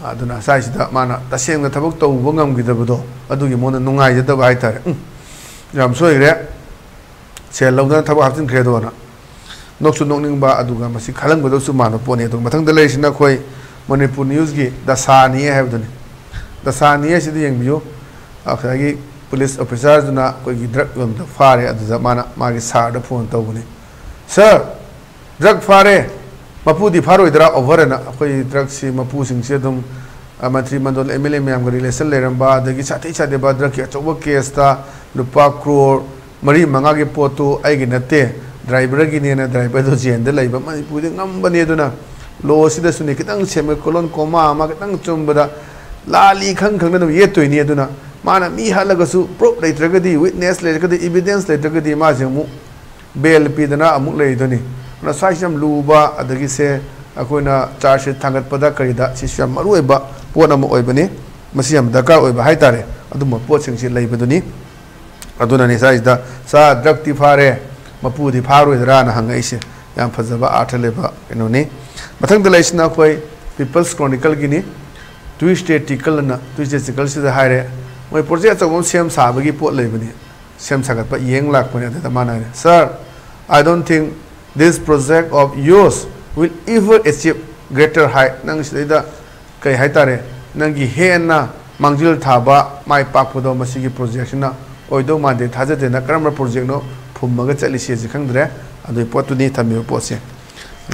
ꯑꯗꯨꯅ ꯁ꯭ꯋꯥꯏꯁꯤꯗ ꯃꯥꯅ ꯇꯁꯦꯡꯅ ꯊꯕꯛ ꯇꯧꯕ ꯉꯝꯈꯤꯗꯕꯗꯣ, ꯑꯗꯨꯒꯤ ꯃꯉꯣꯟꯗ ꯅꯨꯡꯉꯥꯏꯖꯗꯕ ꯍꯥꯏꯇꯥꯔꯦ꯫ "ꯎꯝ, ꯌꯥꯝ ꯁꯣꯏꯈ꯭ꯔꯦ, ꯁꯦꯜ ꯂꯧꯗꯅ ꯊꯕꯛ ꯍꯥꯞꯆꯤꯟꯈ꯭ꯔꯦꯗꯣꯅ"꯫ ꯅꯣꯛꯁꯨ ꯅꯣꯛꯅꯤꯡꯕ, ꯑꯗꯨꯒ ꯃꯁꯤ ꯈꯜꯂꯝꯒꯗꯕꯁꯨ ꯃꯥꯟꯕ ꯄꯣꯠꯅꯤ꯫ ꯑꯗꯨꯒ ꯃꯊꯪꯗ ꯂꯩꯔꯤꯁꯤꯅ ꯑꯩꯈꯣꯏ ꯃꯅꯤꯄꯨꯔ ꯅ꯭ꯌꯨꯁꯀꯤ ꯗꯁꯥꯅꯤ ꯍꯥꯏꯕꯗꯨꯅꯤ꯫ ꯗꯁꯥꯅꯤ ꯑꯁꯤꯗ ꯌꯦꯡꯕꯤꯌꯨ, ꯉꯁꯥꯏꯒꯤ ꯄꯨꯂꯤꯁ ꯑꯣꯐꯤꯁꯥꯔꯗꯨꯅ ꯑꯩꯈꯣꯏꯒꯤ ꯗ꯭ꯔꯒ ꯌꯣꯟꯕꯗ ꯐꯥꯔꯦ꯫ ꯑꯗꯨꯗ ꯃꯥꯅ ꯃꯥꯒꯤ ꯁꯥꯔꯗ ꯐꯣꯟ ꯇꯧꯕꯅꯤ, "ꯁꯥꯔ, ꯗ꯭ꯔꯒ ꯐꯥꯔꯦ, ꯃꯄꯨꯗꯤ ꯐꯥꯔꯣꯏꯗ꯭ꯔꯥ?" ꯑꯣꯚꯔ ꯍꯥꯏꯅ ꯑꯩꯈꯣꯏ ꯗ꯭ꯔꯒꯁꯤ ꯃꯄꯨꯁꯤꯡꯁꯤ ꯑꯗꯨꯝ, ꯑ, ꯃꯟꯇ꯭ꯔꯤ ꯃꯟꯗꯣꯜ, ꯑꯦꯝ ꯑꯦꯜ ꯑꯦ ꯃꯌꯥꯝꯒ ꯔꯤꯂꯦꯁꯟ ꯂꯩꯔꯝꯕ, ꯑꯗꯒꯤ ꯁꯥꯊꯤ ꯁꯥꯊꯤꯕ ꯗ꯭ꯔꯒꯀꯤ ꯑꯆꯧꯕ ꯀꯦꯁꯇ ꯂꯨꯄꯥ ꯀ꯭ꯔꯣꯔ ꯃꯔꯤ ꯃꯉꯥꯒꯤ ꯄꯣꯠꯇꯨ ꯑꯩꯒꯤ ꯅꯠꯇꯦ, ꯗ꯭ꯔꯥꯏꯚꯔꯒꯤꯅꯦꯅ ꯗ꯭ꯔꯥꯏꯚꯔꯗꯨ ꯖꯦꯜꯗ ꯂꯩꯕ꯫ ꯃꯅꯤꯄꯨꯔꯗꯤ ꯉꯝꯕꯅꯦ꯫ ꯑꯗꯨꯅ ꯂꯣ ꯑꯁꯤꯗꯁꯨꯅꯦ, ꯈꯤꯇꯪ ꯁꯦꯝꯕ ꯀꯣꯂꯣꯟ ꯀꯣꯃꯥ ꯑꯃ ꯈꯤꯇꯪ ꯆꯨꯝꯕꯗ ꯂꯥꯜꯂꯤ ꯈꯪ ꯈꯪꯅ ꯑꯗꯨꯝ ꯌꯦꯠꯇꯣꯏꯅꯤ꯫ ꯑꯗꯨꯅ ꯃꯥꯅ ꯃꯤ ꯍꯥꯠꯂꯒꯁꯨ ꯄ꯭ꯔꯨꯐ ꯂꯩꯇ꯭ꯔꯒꯗꯤ, ꯋꯤꯠꯅꯦꯁ ꯂꯩꯇ꯭ꯔꯒꯗꯤ, ꯏꯕꯤꯗꯦꯟꯁ ꯂꯩꯇ꯭ꯔꯒꯗꯤ ꯃꯥꯁꯦ ꯑꯃꯨꯛ ꯕꯦꯜ ꯄꯤꯗꯅ ꯑꯃꯨꯛ ꯂꯩꯗꯣꯏꯅꯤ꯫ ꯑꯗꯨꯅ ꯁ꯭ꯋꯥꯏꯁꯤ ꯌꯥꯝ ꯂꯨꯕ, ꯑꯗꯒꯤ ꯁꯦ ꯑꯩꯈꯣꯏꯅ ꯆꯥꯔꯖ ꯁꯤꯠ ꯊꯥꯡꯒꯠꯄꯗ ꯀꯔꯤꯗ ꯁꯤꯁꯨ ꯌꯥꯝ ꯃꯔꯨ ꯑꯣꯏꯕ ꯄꯣꯠ ꯑꯃ ꯑꯣꯏꯕꯅꯤ꯫ ꯃꯁꯤ ꯌꯥꯝ ꯗꯔꯀꯥꯔ ꯑꯣꯏꯕ ꯍꯥꯏꯇꯥꯔꯦ, ꯑꯗꯨꯝꯕ ꯄꯣꯠꯁꯤꯡꯁꯤ ꯂꯩꯕꯗꯨꯅꯤ꯫ ꯑꯗꯨꯅꯅꯤ ꯁ꯭ꯋꯥꯏꯁꯤꯗ "ꯁꯥꯔ, ꯗ꯭ꯔꯒꯇꯤ ꯐꯥꯔꯦ, ꯃꯄꯨꯗꯤ ꯐꯥꯔꯣꯏꯗ꯭ꯔꯥꯅ" ꯍꯪꯉꯛꯏꯁꯦ꯫ ꯌꯥꯝ ꯐꯖꯕ ꯑꯥꯔꯊ ꯂꯩꯕ ꯀꯩꯅꯣꯅꯤ꯫ ꯃꯊꯪꯗ ꯂꯩꯁꯤꯅ ꯑꯩꯈꯣꯏ ꯄꯤꯄꯜꯁ ꯀ꯭ꯔꯣꯅꯤꯀꯜꯒꯤꯅꯤ꯫ ꯇ꯭ꯌꯨꯁꯗꯦ ꯇꯤꯀꯜ ꯑꯅ, ꯇ꯭ꯌꯨꯁꯗꯦ ꯇꯤꯀꯜꯁꯤꯗ ꯍꯥꯏꯔꯦ, ꯃꯣꯏ ꯄ꯭ꯔꯣꯖꯦꯛ ꯑꯆꯧꯕ ꯑꯃ ꯁꯦꯝ ꯁꯥꯕꯒꯤ ꯄꯣꯠ ꯂꯩꯕꯅꯤ, ꯁꯦꯝ ꯁꯥꯒꯠꯄ ꯌꯦꯡ ꯂꯥꯛꯄꯅꯦ꯫ ꯑꯗꯨꯗ ꯃꯥꯅ ꯍꯥꯏꯔꯦ, "Sir, I don't think this project of yours will ever achieve greater height." ꯅꯪ ꯁꯤꯗꯩꯗ ꯀꯩ ꯍꯥꯏꯇꯥꯔꯦ, ꯅꯪꯒꯤ ꯍꯦꯟꯅ ꯃꯥꯡꯖꯤꯜ ꯊꯥꯕ, ꯃꯥꯏ ꯄꯥꯛꯄꯗꯣ ꯃꯁꯤꯒꯤ ꯄ꯭ꯔꯣꯖꯦꯛꯁꯤꯅ ꯑꯣꯏꯗꯧ ꯃꯥꯟꯗꯦ, ꯊꯥꯖꯗꯦꯅ꯫ ꯀꯔꯝꯕ ꯄ꯭ꯔꯣꯖꯦꯛꯅꯣ ꯐꯨꯝꯃꯒ ꯆꯠꯂꯤꯁꯦꯁꯦ ꯈꯪꯗ꯭ꯔꯦ꯫ ꯑꯗꯨꯒꯤ ꯄꯣꯠꯇꯨꯅꯤ ꯊꯝꯃꯤꯕ ꯄꯣꯠꯁꯦ꯫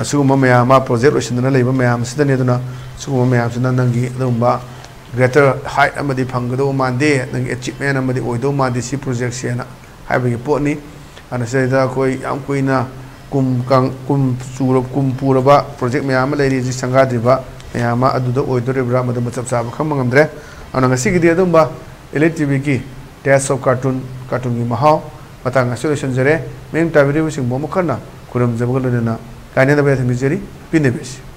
ꯑꯁꯤꯒꯨꯝꯕ ꯃꯌꯥꯝ ꯑꯃ, ꯄ꯭ꯔꯣꯖꯦꯛ ꯂꯣꯏꯁꯤꯟꯗꯅ ꯂꯩꯕ ꯃꯌꯥꯝ ꯑꯁꯤꯗꯅꯤ꯫ ꯑꯗꯨꯅ ꯁꯤꯒꯨꯝꯕ ꯃꯌꯥꯝꯁꯤꯅ ꯅꯪꯒꯤ ꯑꯗꯨꯒꯨꯝꯕ greater height ꯑꯃꯗꯤ ꯐꯪꯒꯗꯧꯕ ꯃꯥꯟꯗꯦ, ꯅꯪꯒꯤ achievement ꯑꯃꯗꯤ ꯑꯣꯏꯗꯧ ꯃꯥꯟꯗꯦ ꯁꯤ ꯄ꯭ꯔꯣꯖꯦꯛꯁꯦꯅ ꯍꯥꯏꯕꯒꯤ ꯄꯣꯠꯅꯤ꯫ ꯑꯗꯨꯅ ꯁꯤꯗꯩꯗ ꯑꯩꯈꯣꯏ ꯌꯥꯝ ꯀꯨꯏꯅ ꯀꯨꯝ ꯀꯥꯡ-, ꯀꯨꯝ ꯆꯨꯔ-, ꯀꯨꯝ ꯄꯨꯔꯕ ꯄ꯭ꯔꯣꯖꯦꯛ ꯃꯌꯥꯝ ꯑꯃ ꯂꯩꯔꯤ, ꯍꯧꯖꯤꯛ ꯁꯪꯒꯥꯗ꯭ꯔꯤꯕ ꯃꯌꯥꯝ ꯑꯃ, ꯑꯗꯨꯗ ꯑꯣꯏꯗꯣꯔꯤꯕ꯭ꯔꯥ ꯃꯗꯨ ꯆꯞ ꯆꯥꯕ ꯈꯪꯕ ꯉꯝꯗ꯭ꯔꯦ꯫ ꯑꯗꯨꯅ ꯉꯁꯤꯒꯤꯗꯤ ꯑꯗꯨꯝꯕ Elite ꯇꯤ ꯚꯤꯒꯤ Taste of Cartoon, ꯀꯥꯔꯇꯨꯟꯒꯤ ꯃꯍꯥꯎ ꯃꯇꯥꯡ ꯑꯁꯤ ꯂꯣꯏꯁꯤꯟꯖꯔꯦ꯫ ꯃꯤꯠꯌꯦꯡ ꯇꯥꯕꯤꯔꯤꯕꯁꯤꯡꯕꯨ ꯑꯃꯨꯛ ꯍꯟꯅ ꯈꯨꯔꯨꯝꯖꯕꯒ ꯂꯣꯏꯅꯅ ꯀꯥꯏꯅꯅꯕ ꯌꯥꯊꯪ ꯅꯤꯖꯔꯤ꯫ ꯄꯤꯟꯅꯕꯤꯔꯁꯤ꯫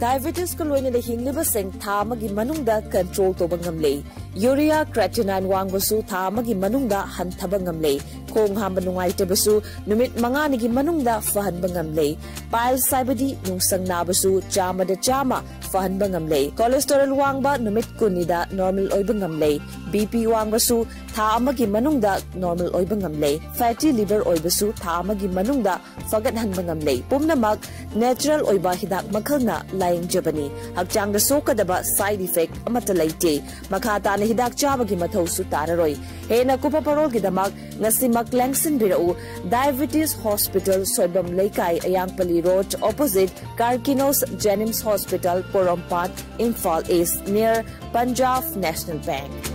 Diabetesꯀ ꯂꯣꯏꯅꯅ ꯍꯤꯡꯂꯤꯕꯁꯤꯡ ꯊꯥ ꯑꯃꯒꯤ ꯃꯅꯨꯡꯗ control ꯇꯧꯕ ꯉꯝꯂꯦ꯫ Urea creatinine ꯋꯥꯡꯕꯁꯨ ꯊꯥ ꯑꯃꯒꯤ ꯃꯅꯨꯡꯗ ꯍꯟꯊꯕ ꯉꯝꯂꯦ꯫ ꯈꯣꯡ ꯍꯥꯝꯕ ꯅꯨꯡꯉꯥꯏꯇꯕꯁꯨ ꯅꯨꯃꯤꯠ ꯃꯉꯥꯅꯤꯒꯤ ꯃꯅꯨꯡꯗ ꯐꯍꯟꯕ ꯉꯝꯂꯦ꯫ Piles ꯍꯥꯏꯕꯗꯤ ꯅꯨꯡꯁꯪ ꯅꯥꯕꯁꯨ ꯆꯥꯝꯃꯗ ꯆꯥꯝꯃ ꯐꯍꯟꯕ ꯉꯝꯂꯦ꯫ Cholesterol ꯋꯥꯡꯕ ꯅꯨꯃꯤꯠ ꯀꯨꯟꯅꯤꯗ normal ꯑꯣꯏꯕ ꯉꯝꯂꯦ꯫ BP ꯋꯥꯡꯕꯁꯨ ꯊꯥ ꯑꯃꯒꯤ ꯃꯅꯨꯡꯗ normal ꯑꯣꯏꯕ ꯉꯝꯂꯦ꯫ Fatty liver ꯑꯣꯏꯕꯁꯨ ꯊꯥ ꯑꯃꯒꯤ ꯃꯅꯨꯡꯗ ꯐꯒꯠꯍꯟꯕ ꯉꯝꯂꯦ꯫ ꯄꯨꯝꯅꯃꯛ natural ꯑꯣꯏꯕ ꯍꯤꯗꯥꯛ ꯃꯈꯜꯅ ꯂꯥꯌꯦꯡꯖꯕꯅꯤ꯫ ꯍꯛꯆꯥꯡꯗ ꯁꯣꯛꯀꯗꯕ side effect ꯑꯃꯠꯇ ꯂꯩꯇꯦ꯫ ꯃꯈꯥ ꯇꯥꯅ ꯍꯤꯗꯥꯛ ꯆꯥꯕꯒꯤ ꯃꯊꯧꯁꯨ ꯇꯥꯔꯔꯣꯏ꯫ ꯍꯦꯟꯅ ꯀꯨꯞꯄ ꯄꯔꯣꯜꯒꯤꯗꯃꯛ ꯉꯁꯤꯃꯛ ꯂꯦꯡꯁꯤꯟꯕꯤꯔꯛꯎ꯫ Diabetes Hospital, ꯁꯣꯏꯕꯝ ꯂꯩꯀꯥꯏ, ꯑꯌꯥꯡꯄꯜꯂꯤ Road, opposite Karkinos Jenims Hospital, ꯄꯣꯔꯣꯝꯄꯥꯠ, Imphal East, near Punjab National Bank꯫